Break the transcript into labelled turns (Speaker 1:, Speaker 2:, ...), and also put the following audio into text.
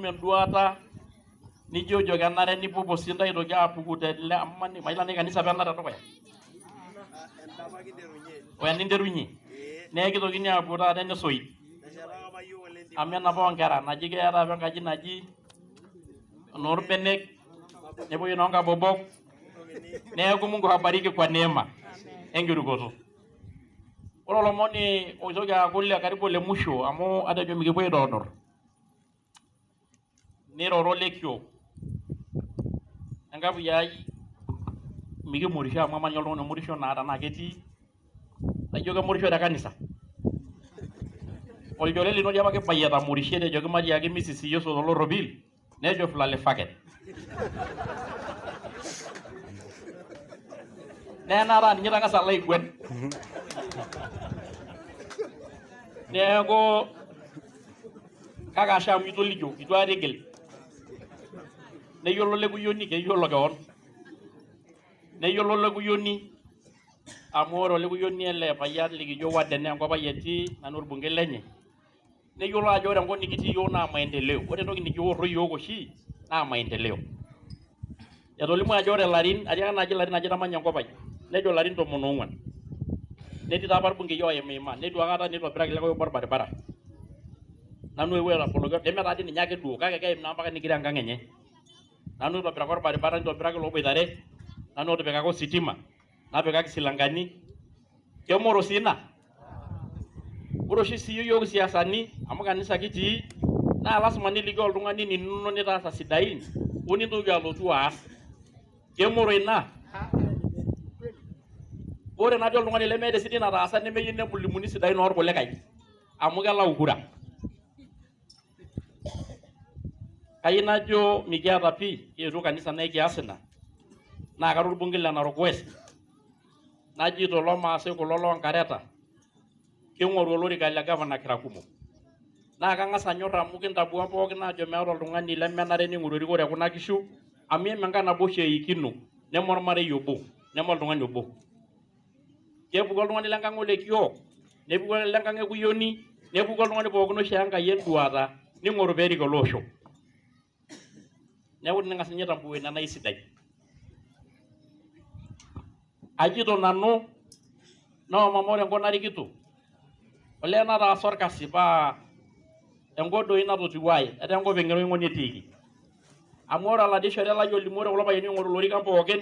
Speaker 1: Itum enduata nijojo kenare nipuopuo sii intae aitoki aapuku tele amu mayiolo tenaa kanisa apa ena tedukuya o eninterunye neeku kitokini aapuo taata enesoit amu enapa oonkera naji keetae apa enkaji naji enoorbenek nepuoi enoonkabobok neeku Mungu abariki kwa neema enkirukoto. Ore olomoni oitoki aaku le karibu ole musho amu atejo mikipuo aitoodor niroro Lekiok enkapuya ai mikimurisho amu amaa ninye oltung'ani omurisho naa tenaa ketii laijo kemurisho te kanisa olchore lino liapa kibayie etamurishe etejoki matiaki misisi Yesu tolorropil nejo fulalifaket naa enaata aa ninye itang'asa alo aiguan neeku kake ashe amu itolikio itu aikata igil neyiolo lekuyioni keyiolo kewon neyiolo lekuyioni amu ore olekuyioni ele payian likijo warden naa enkop ai etii nanu orbungei lenye neyiolo ajo ore enkop nikitii iyiook naa maendeleo. Ore entoki nikiorro iyiook oshi naa maendeleo. Etolimuo ajo ore ilarin, atiaka naaji ilarin aja itamanya enkop ai, nejo ilarin 14. Netii taa apa irbungei oimiima, neitu aikata neitobiraki likae obo orbaribara. Nanu oewuo aitaboloki, neme taa dii ninye ake duo kake keim naa mpaka nikira enkang enye. Nanu oitobiraka orbaribara, nitobiraki ilooboitare, nanu otipikaka ositima, napikaki isilankani. Kemoro sii ina? Ore oshi sii iyiook isiasani amu kanisa kitii naa lasima nilikio oltung'ani inonok nitaasa sidain o nintoki alotu aas. Kemoro ina? Ore natii oltung'ani lemeeta esidai nataasa nemeyieu nelimuni sidain orkulikae amu kelau kura. Kayieu najo mikiata pii kietuo kanisa naa ekias ina naa kara orbungei le Narok West najito loomaasai kulo loo nkareta king'oru olorika le gavana kira kumok. Naa kang'as anyor amu kintabua pookin aajo meeta oltung'ani lemenare ning'oru erikore e kuna kishu amu eme enkang nabo oshi eikino neme ormarei obo neme oltung'ani obo. Kepuku oltung'ani lenkang ole Kiok, nepuku olenkang e Kuyioni, nepuku oltung'ani pookin oishoo Enkai enduata ning'oru peerik ele osho. Neeku tening'as ninye aitambua ina naa isidai. Ajito nanu noo mama ore enkop narikito olee nataasa orkasi paa enkop doi natotiwuo ai etaa enkop e ng'iro ing'oni etiiki. Amu ore oladuo shore lai olimu ore kulo payiani oing'oru ilorikan pookin